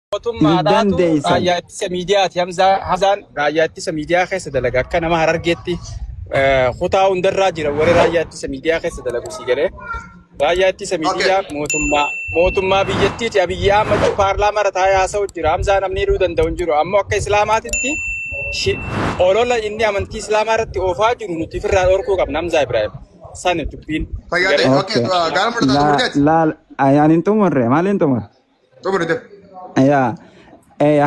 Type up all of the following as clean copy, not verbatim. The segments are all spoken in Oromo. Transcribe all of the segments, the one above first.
Hin Mootummaadhaatu dandeessan. raayyaa ittisa miidiyaati. Hamzaa Hamzaan raayyaa ittisa miidiyaa keessa dalaga. Akka nama Harargeetti kutaa hundarraa jira warri raayyaa ittisa miidiyaa keessa dalagu sii galee. Raayyaa ittisa miidiyaa mootummaa mootummaa biyyattiiti. Abiyyi Ahmad paarlaamaa irra taa'ee haasa'u jira. Hamzaa namni hidhuu danda'u hin jiru. Ammoo akka Islaamaatitti olola inni amantii Islaamaa irratti oofaa jiru nuti ofirraa dhorkuu qabna Hamzaa Ibrahim. Sani dubbiin. Fayyaa ta'e. Galee. Okay, Okay. gaara mudhataa Laa xumurteeti. laal ayaan hin xumurre maaliin xumurre? Xumurte. Yaa.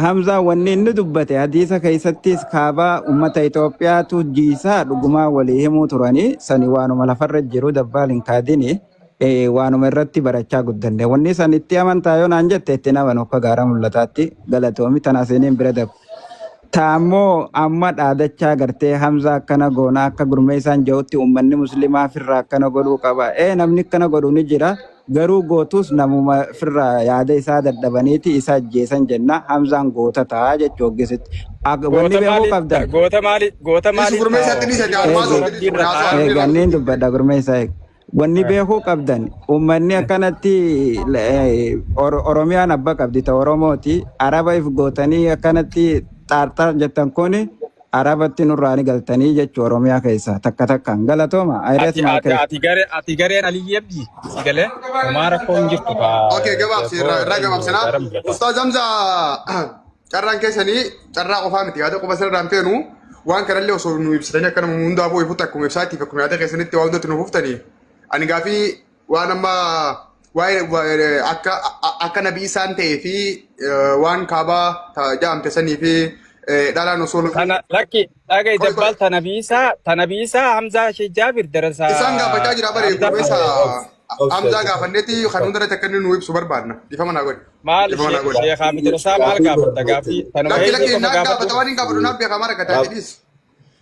Hamzaa wanni inni dubbate hadiisa keessattis kaabaa ummata Itoophiyaatu jiisaa dhugumaa walii himuu turanii sani waanuma lafarra jiru dabbaal hin kaadini waanuma irratti barachaa guddanne. Wanni san itti amantaa yoo naan jette itti amanu akka gaara mul'ataatti galatoomi tana seeniin bira dabu. Taammoo amma dhaadachaa gartee Hamzaa akkana goona akka gurmeessaan jedhutti uummanni muslimaa firraa akkana godhuu qaba. Namni akkana godhu ni jira. Garuu gootus namuma firraa yaada isaa dadhabaniiti isa ajjeesan jenna. Hamzaan goota ta'a jechuu hoggisitti. Wanni Goota beekuu maali qabdan. goota maali goota Dhiisu maali gurmeessaatti dhiisa jaalmaa Eegi soofti rabbii dhiisu irra haasaa taa'aa. rabbii Eegaa irraa niin dubbadha gurmeessaa eega. Wanni beekuu qabdan uummanni akkanatti Oromiyaan abba qabdi ta Oromooti. Araba if gootanii akkanatti xaarxar jettan kuni Arabatti nurraa ni galtanii jechuu Oromiyaa keessa takka takkaan galatooma. Ayirees Ati ati maal ati garee ati gareen Aliyyi Abdii si galee homaa rakkoo hin jirtu ka Okay, gabaabsi irraa irraa gabaabsinaa. gaara mul'ata. Ustaaz Hamza carraan keessanii carraa qofaa miti yaada qofa sirraa hin feenu waan kanallee osoo nu ibsitanii akka nama hundaafuu ifutti akkuma ibsaatiif akkuma yaada keessanitti waan hundatti nu fuftanii. Ani gaafii waan amma waa'ee akka akka nabii isaan ta'ee fi waan kaabaa jedhamte sanii fi dhalaan osoo Tana lakki dhaga'i Qoy qoy. dabbaal tana biisaa tana biisaa Hamzaa Sheekh Jaabir darasaa Isaan gaafachaa jira bare Hamzaa gurmeessa Obsa Hamzaa gaafanneeti kan hundarratti akka inni nu ibsu barbaadna. Dhiifama naa godhi. maal Dhiifama naa godhi. Sheekh Hamid Darasaa maal gaafatta gaafii tanuma Lakki heeyyii lakki qofa naan gaafadhu. gaafata waan hin gaafadhu naaf beekaa maal akka taate dhiis.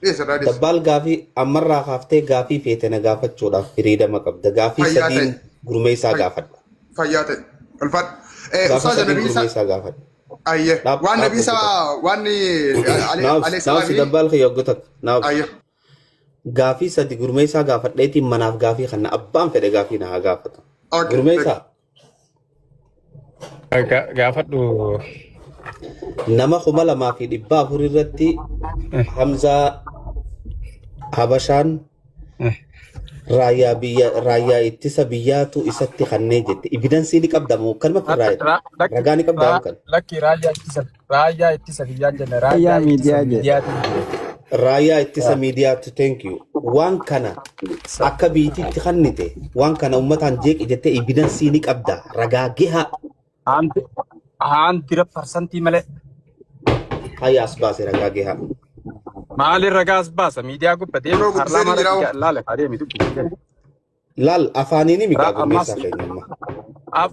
Dhiis irraa dhiis. Dabbaal gaafii ammarraa kaaftee gaafii feete na gaafachuudhaaf firiidama qabda. Gaafii Fayyaa ta'e. sadiin gurmeessaa gaafadha. Fayyaa ta'e. Ulfaadhu. Gaafii Ustaaza sadiin Nabii Isaa. gurmeessaa gaafadha. Ayyee. Dhaab Waan dhaab Nabii hojjetan. Isaa waan alayhi Naaf salaamii. dabbaal kiyya hojjetan. Naaf Ayyee. gaafii sadi gurmeessaa gaafadheetiin manaaf gaafii kana abbaan fedhe gaafii na haa gaafatu. Okay. Gurmeessaa Gaafadhu. nama 2400 irratti Hamzaa Habashaan raayyaa biyya raayyaa ittisa biyyaatu isatti kannee jette. Evidensii ni qabda moo kanuma firraa ragaa ni qabda kan. Lakki raayyaa ittisa biyyaan jenne Raayyaa raayyaa ittisa miidiyaa jedhe. miidiyaati. Raayyaa ittisa miidiyaatu thank you. Waan kana akka biitiitti kannite waan kana uummataan jeeqi jettee evidensii ni qabda ragaa gahaa Haandira parsantii malee. hayya as baase ragaa gahaa. Maaliin ragaa as baasa miidiyaa gubbatee Yeroo guddisee paarlaamaa ni irratti jira. laala adeemi dubbi. Laal afaaniin himi gaa Ammas gurmeessaa keenya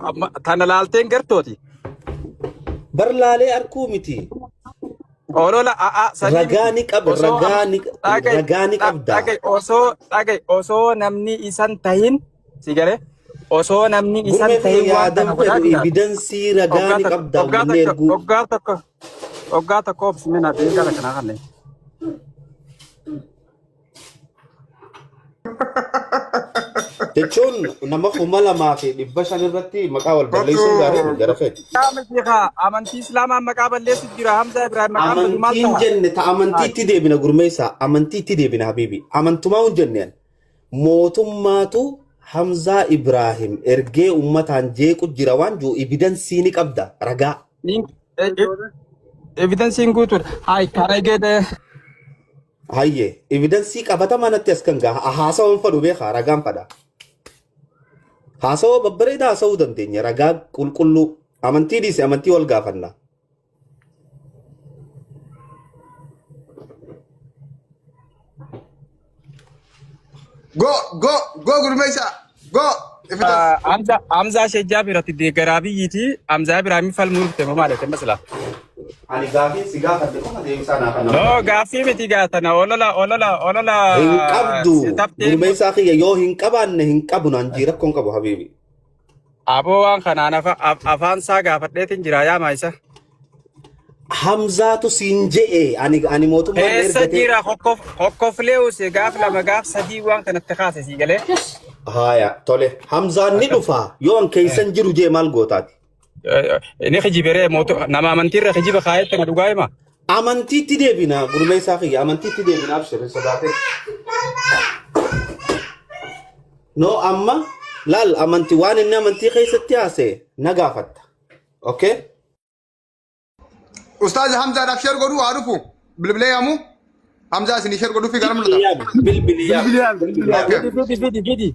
amma. tana laalteen gartooti. Bar laalee arkuu miti. Olola a'aa sadii Ragaa miti. ni qab Osoo ragaa ni dhaga'i ragaa ni qabda. dhaga'i osoo dhaga'i osoo namni isan tahin si galee osoo namni isan Gurmee tahin kiyya waan yaadan kana godhaa fedhu jiraate. evidensii ragaa Waggaa ni tokko qabda waggaa uummanni tokko erguu. waggaa tokko waggaa tokko obsi mina deegaa kana kanneen. Jechuun nama 2500 irratti maqaa wal balleessuun gaarii Kottu. miti gara feeti. Qaama sheekaa amantii islaamaa maqaa balleessu jira Hamzaa Ibrahim maqaan badu maal Amantiin ta'a? jenne ta amantiitti deebina gurmeessaa amantiitti deebina habiibi amantumaa hin jenneen mootummaatu Hamzaa Ibraahim ergee uummataan jeequ jira waan jiru evidensii ni qabda ragaa. Evidensiin guutuudha. Hayi karaa geedee. Hayyee evidensii qabatamaa natti as kan gaha haasawaan fadhu beekaa ragaan fadha. Haasawaa babbareedaa haasawuu dandeenya ragaa qulqulluu amantii dhiise amantii wal gaafanna. Go go go gurmeessa go. Evidence. Hamza Hamzaa Sheekh Jaabir ati deeggaraa biyyiiti. Hamzaa Ibrahim falmuu dhufte moo maal jette masla? Ani gaafiin si gaafadhe qofa deebisaa naa kan No gaaffii miti gaatana olola olola olola Hin qabdu taphtee gurmeessaa kiyya yoo hin qabaanne hin qabu naan jii rakkoon qabu habiibi. aboo waan kanaan afaan isaa gaafadheetiin jira yaa maayisa. Hamzaatu siin je'e ani ani mootummaan na Eessa ergatee jira kokkoflee use gaaf lama gaaf sadii waan kanatti kaase sii galee. haaya tole Hamzaan ni dhufa yoo an keessan jiru jee maal gootaati. Inni kijiberee nama amantiirra kijiba kaayetti na dhugaa hima. Amantiitti deebina, gurmeessaa kiyya, amantiitti deebina, abshir, hin sodaatin. No, amma laal, amantii waan inni amantii keessatti haasa'e na gaafatta. Okay? Ustaaz Hamzaadhaaf share godhuu haa dhufu. Bilbilee yaamu. Hamzaa isinii share godhuu fi gara mul'ata. Bilbili yaami. Bilbili yaami. Okay. Fidi, fidi, fidi.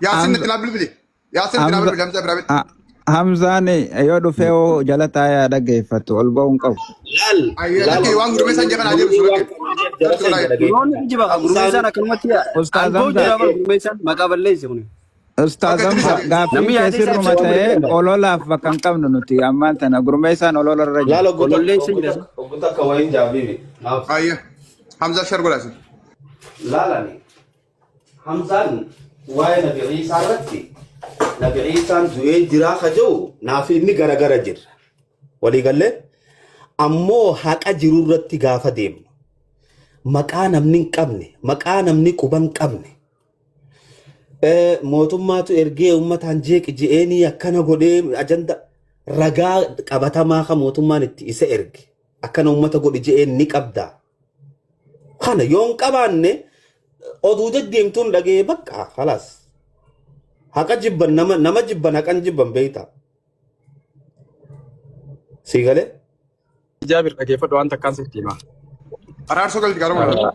Yaasin Hamza itti naa bilbili. Yaasin itti naa Hamza bilbili Hamzaa biraa bilbili. Hamzaan yoo dhufee hoo jala taa'ee dhaggeeffatu ol ba'uu hin qabu. Laal Ayyee laal lakkee waan gurmee san jedhan ajeebisu namni waan lakkee. kana jeef jara Turtu keenya godhaa. dhageeffadha. Yeroon kijiba qaba. Gurmeessaan Hamzaan akkanumatti Ustaaz aangoo Hamza jira bara gurmeessaan maqaa balleesse kun. Ustaaz Okay, Hamza tibisa. gaaffiin Namni kee yaada isaa sirruma ibsachuu ta'ee mirga qaba. ololaaf bakka hin qabnu nuti ammaan tana gurmeessaan olola irra jira. Laal oggu takka Ololleessa oggu jira. takka oggu takka wayin jaabibi. Naaf. Ayyee. Hamzaa share godhaa isin. Laalani Hamzaan waa'ee Nabi Ciisaa irratti Nabi Ciisaan du'ee jiraa ka jiru naaf inni garagara jirra. Waliigallee ammoo haqa jiru irratti gaafa deemnu maqaa namni hin qabne, maqaa namni quba hin qabne, mootummaatu ergee uummataan jeeqi je'eenii akkana godhee ajanda ragaa qabatamaa kan mootummaan itti isa erge akkana uummata godhi je'een ni qabda. Kana yoo hin qabaanne oduu deddeemtuun dhagee bakka khalaas. Haqa jibban nama nama jibban haqan jibban beeyta. Sii galee? Jaabir, dhageeffadhu, waan takkaan sitti hima. Araarsoo galti gaara mul'ata.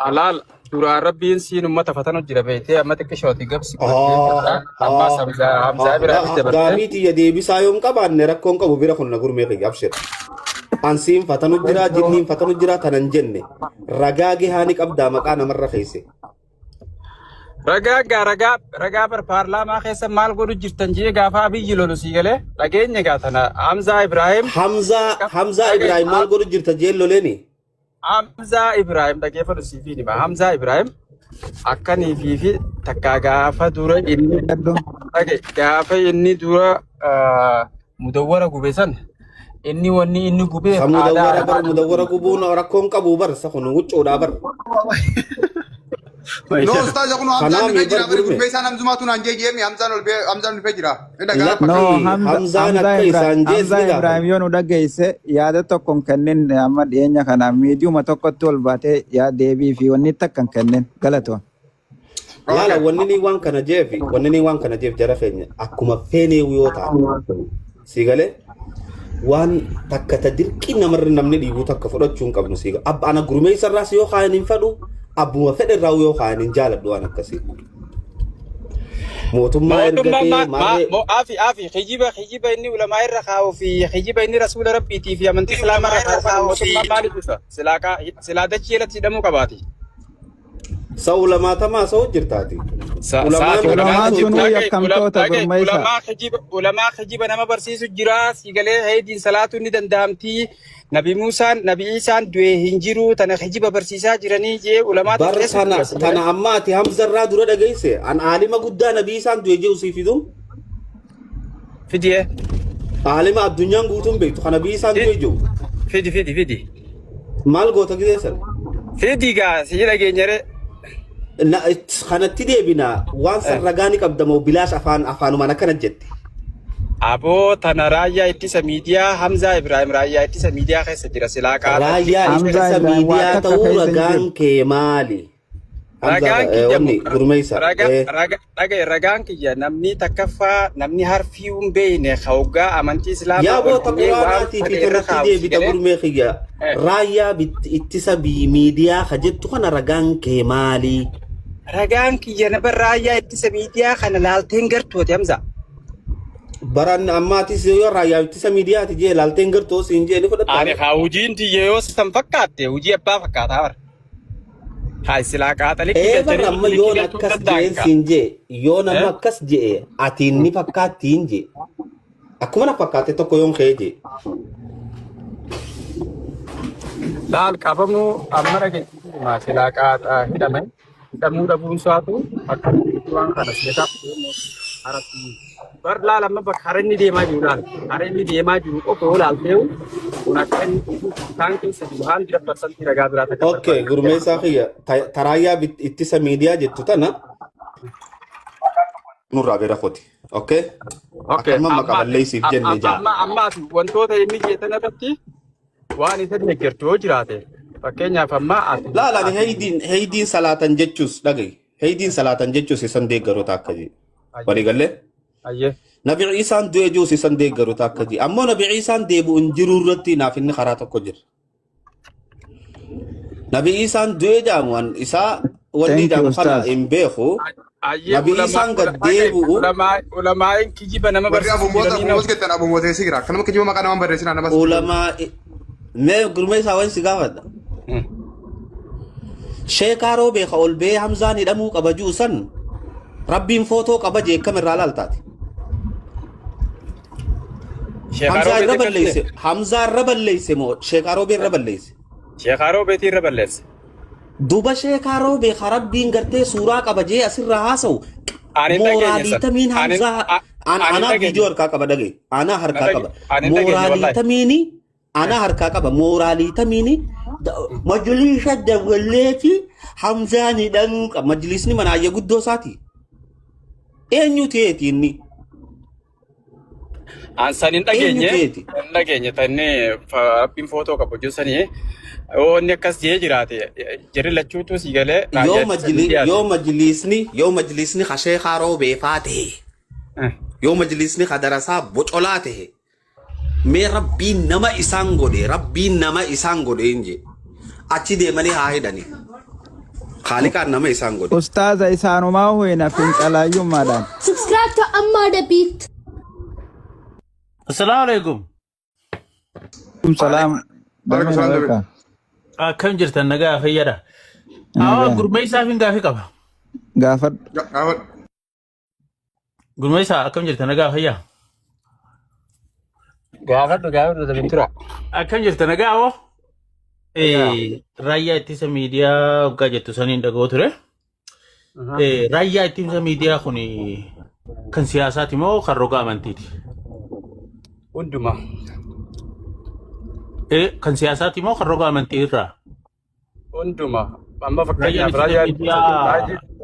Alaal duraan rabbiin siin ummata fatanu jira beektee, amma xiqqishooti gabsi godhatee ammaas Hamzaa biraatti dabartee. Gaafii tiyya deebisaa yoo hin qabaanne rakkoon qabu, bira kun na gurmee kiyya, abshir. Ansiin fatanu jira, jinniin fatanu jira tanan jenne ragaa gahaa ni qabdaa maqaa namarra keesse? Ragaa gaa ragaa bar paarlaamaa keessa maal godhu jirtan jee gaafa Abiyyi lolu sii galee dhageenya gaa tana Hamzaa Ibrahim. Hamzaa Ibrahim maal godhu jirta jeen loleeni? Hamzaa Ibrahim, dhageeffadhu, siif hima. Hamzaa Ibrahim akkanii fi takkaa gaafa dura inni dhage gaafa inni dura mudawwara gube san inni wanni inni gubeef Ka aadaa mudawwara bar Arabaa. Mudawwara gubuun rakkoon qabu bar, isa kun huccuudhaa bar. No, ustaaz, kun Hamzaan Kanaaf dhufee bar jira. Bari gurme. gurmee isaan Hamzumaatu naan jee jeemi Hamzaan ol bee Hamzaan dhufee jira. Ni dhaga'a Lakki No, fakkaata. Hamza Hamzaan Hamza akka Ibrahim isaan jees Hamza ni Ibrahim gaafan. yoo nu dhageesse yaada tokko hin kennin, amma dhiyeenya kana miidiyuma tokkotti ol baatee yaa deebii fi wanni takka hin kennin, galatoon. Laala, Okay. wanni ni waan kana jeef wanni ni waan kana jeef jara keenya akkuma feenee yoo taate sii galee waan takka ta dirqii namarra namni dhiibuu takka fudhachuu hin qabnu sii galee. Abba ana gurmeessa irraas yoo kaayan hin fedhu, abbuma fedhe irraa yoo kaayan hin jaaladhu waan akkasii. Mootummaa Mootummaan ergatee ma ma maarree mo afi afi kijiba inni ulamaa irra kaa'uu fi kijiba inni rasuula rabbiitii fi amantii islaamaa irra kaa'u kana mootummaan maaliif ibsa? Silaa dachii jalatti hidhamuu qabaati. Sa ulamaatamaa sa'u jirtaati. Ulamaan Saati ulamaan Ulamaan kijiba sunuu dhagaye yakkamtoota, dhagaye gurmeessa. Ulamaa kijiba nama barsiisu jira, si galee heediin salaatu ni danda'amti. Nabi Muusaan, Nabi Iisaan du'ee hin jiru, tana kijiba barsiisaa jiranii jee ulamaa Bar xiqqeessu tana jira, si tana galee. amma ati Hamzarraa dura dhageesse an aalima guddaa nabii isaan du'e jiru sii fidu. Fidiyee. Aalima addunyaan guutuun beektu kana nabii isaan du'e jiru. Fidi, fidi, fidi. Maal goota gisee sana? Fidi gaa si dhageenyare. Kanatti deebina, waan san ragaa ni qabda moo bilaash afaan afaanumaan akkana jette? Aboo, tana raayyaa ittisa miidiyaa Hamzaa Ibrahim raayyaa ittisa miidiyaa keessa jira silaa qaata. Raayyaa Hamzaa ittisa Ibrahim waa miidiyaa takka ta'uu keessa hin ragaan jiru. kee maali? Hamzaa Ragaan kiyya wanni gurmeessa. raga raga dhagaye, ragaan kiyya namni takkaffaa namni harfii hin beekne hoggaa amantii islaamaa Yaa ol boota fuudhee waan quraanaatii fi fedhe irra kanatti kaa'u si deebita galee. gurmee kiyya. Raayyaa ittisa miidiyaa ka jettu kana ragaan kee maali? Ragaan kiyya nama raayyaa ittisa miidiyaa kana laalteen gartuuti, Hamza. Baran ammaatis yoo raayyaa ittisa miidiyaati jee laalteen gartuu siin jee ni Ani fudhatta. haa hojiin tiyya yoo san fakkaatte hojii abbaa fakkaataa bara. Haa silaa qaaxalitti Ee, bar galchanii amma likkii yoon galchuu akkas danda'an jeen kaa. siin jee yoo nama akkas jee atiin ni fakkaattiin jee akkuma na fakkaate tokko yoon kee jee. Laal, qabamuu amma dhageessisu silaa qaaxaa hidhame hidhamuu dhabuun isaatu akka waan kana silataa bar. Laal, amma bakka hara inni deemaa jiru, laal, hara inni deemaa jiru qofa yoo laalteewu kun akka inni isaan keessa jiru 100% ragaa biraa takka Okay, barbaada. gurmeessaa kiyya, taraayyaa ittisa miidiyaa jettu tana nurraa bira koti. Okay? Okay, Akkanuma amma maqaa balleessiif jenne jaa. amma ati wantoota inni jettan irratti waan isa deeggartu yoo jiraate, fakkeenyaaf amma ati Laal, ani heeydiin salaatan jechuus dhagahi. Heeydiin salaatan jechuus isan deeggaroota akka jee. Walii gallee? Ayyee. Nabi Iisaan du'e juus isan deeggaroota akka jee. Ammoo Nabi Iisaan deebi'u hin jiru irratti naaf inni karaa tokko jira. Nabi Iisaan du'e jaamu an isaa wanni Thank you, jaamu kana Ustaz. hin beeku. Ayyee. Nabi Iisaan gad deebi'u. Ulamaa'iin kijiba nama Warri barsiisu abumoota jiranii abumoota jettan abumoota eessa jira? Kanuma kijiba maqaa namaan barreessinaa nama. Ulamaa mee gurmee isaa waan si gaafadha. Sheekaa Roobee ka ol bee Hamzaan hidhamuu qaba ji'u san Rabbiin footoo qaba jee akkam irraa laaltaati? Hamzaa irra balleesse, Hamzaa irra balleesse moo Sheekaa Roobee irra balleesse? Sheekaa Roobeetii irra balleesse. Duba Sheekaa Roobee ka Rabbiin gartee suuraa qaba jee asirraa haasa'u Ani hin dhageenye mooraalii san. tamiin Hamzaa Ani hin anaa dhageenye. viidiyoo harkaa qaba, dhagaye, anaa harkaa qaba. Ani hin dhageenye mooraalii wallahi. tamiini anaa harkaa qaba, mooraalii tamiini majliisa dawwalleeti Hamzaan hidhamuu qaba. Majliisni mana ayya guddoo isaati, eenyu ta'eeti inni? An san hin Eenyu dhageenye. ta'eeti? Hin dhageenye tanni Rabbiin footoo qabu jiru sanii, yoo inni akkas jee jiraate, jarri lachuutu si galee yoo raayyaa ittisa majli miidiyaati. Yoo majliisni ka Sheekaa Roobeefaa ta'e, yoo majliisni ka darasaa bocolaa ta'e, mee Rabbiin nama isaan godhe, Rabbiin nama isaan godhe hin jee, achi deemanii haa hidhani. Haaliqaan nama isaan godhe. Ustaaza, isaanumaa huyna fincalaayyummaadhaan. Subscribe to Ammar the Beat. Assalamu alaikum. Salaam. Waalaikum salaam, David. Akkam jirtan, nagaa fayyada? Awwa, Nagaa. Gurmeessaa fi gaafii qaba. Gaafadhu. Gaafadhu. Gurmeessaa, akkam jirtan, nagaa fayyaa? Gaafadhu, gaafadhu, David tura. Akkam jirtan, nagaa hoo? Raayyaa ittisa miidiyaa waggaa jettu saniin dhaga'u ture. Raayyaa ittisa miidiyaa kun kan siyaasaati moo kan roga amantiiti? Hunduma. Kan siyaasaati moo kan roga amantii irraa? Hunduma. Amma Raayyaan fakkeenyaaf ittisa raayyaan miidiyaa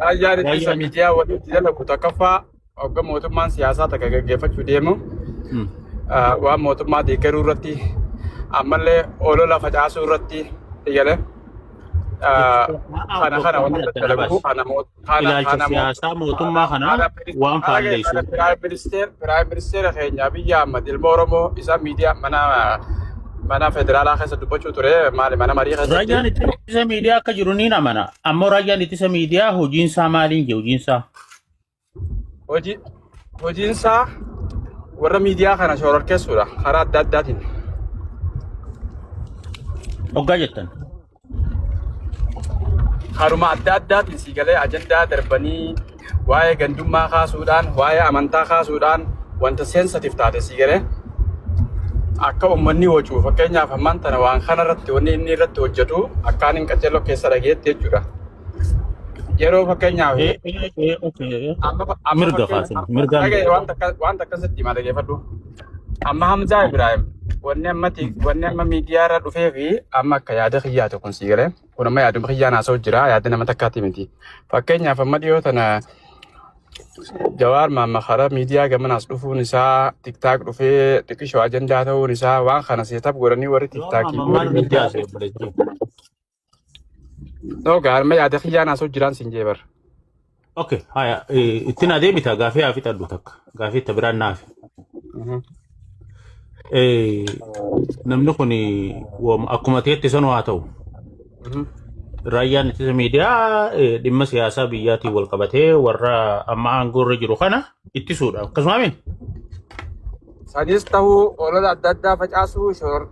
raayyaan ittisa raayyaan miidiyaa walitti dalagu tokkoffaa hogga mootummaan siyaasaa takka gaggeeffachuu deemu waan mootummaa deeggaruu irratti, ammallee olola facaasuu irratti eegale. Kana wanti irratti dalagu kana kana Ilaalcha kana siyaasaa mootummaa kanaa kana waan faalleessu. Prime Minister keenya Abiyyi Ahmad ilma Oromoo isa miidiyaa mana federaalaa keessa dubbachuu ture, maali, mana marii keessatti. Raayyaan ittisa miidiyaa akka jiru niin amana. Ammoo raayyaan ittisa miidiyaa hojiinsaa maaliin jee hojiinsaa? Hojiinsaa warra miidiyaa kana shororkeessuudha karaa adda addaatiin. Hoggaa jettan. Karuma adda addaatiin si galee, ajandaa darbanii waa'ee gandummaa kaasuudhaan, waa'ee amantaa kaasuudhaan, wanta sensitive taate si galee akka uummanni wacuu. Fakkeenyaaf ammaan tana waan kana irratti wanni inni irratti hojjetu akkaan hin qaceelloo keessa dhageetti jechuudha. Yeroo fakkeenyaaf Okay. amma Mirga fakkeenyaaf kaasan. Mirgaan dhagaye, waan takka sitti himaa, dhageeffadhu. Amma Hamzaa Ibrahim wanni amma miidiyaa irra dhufee fi amma akka yaada kiyyaatu kun si galee, kun amma yaaduma kiyyaan haasa'u jira, yaada nama takkaati miti. Fakkeenyaaf amma dhiyoo tana Jawaar Maamma karaa miidiyaa gamanaas dhufuun isaa, TikTok dhufee xiqqishoo ajandaa ta'uun isaa, waan kana setup godhanii warri TikTokii Maal warri nutti miidiyaa. haasa'e, obboleettii? Dhoogaa, amma yaada kiyyaan haasa'u jiraan siin jee bara. Okay, haya, ittiin adeemita, gaafii haa fixadhu takka. Gaafii itti biraan naafi. Namni kun akkuma ta'etti sanuu haa ta'u. Raayyaan ittisa miidiyaa dhimma siyaasaa biyyaatiin wal qabatee warra amma aangoo irra jiru kana ittisuudha. Akkasuma miti? Sanis ta'uu, olola adda addaa facaasuu, shororkaa.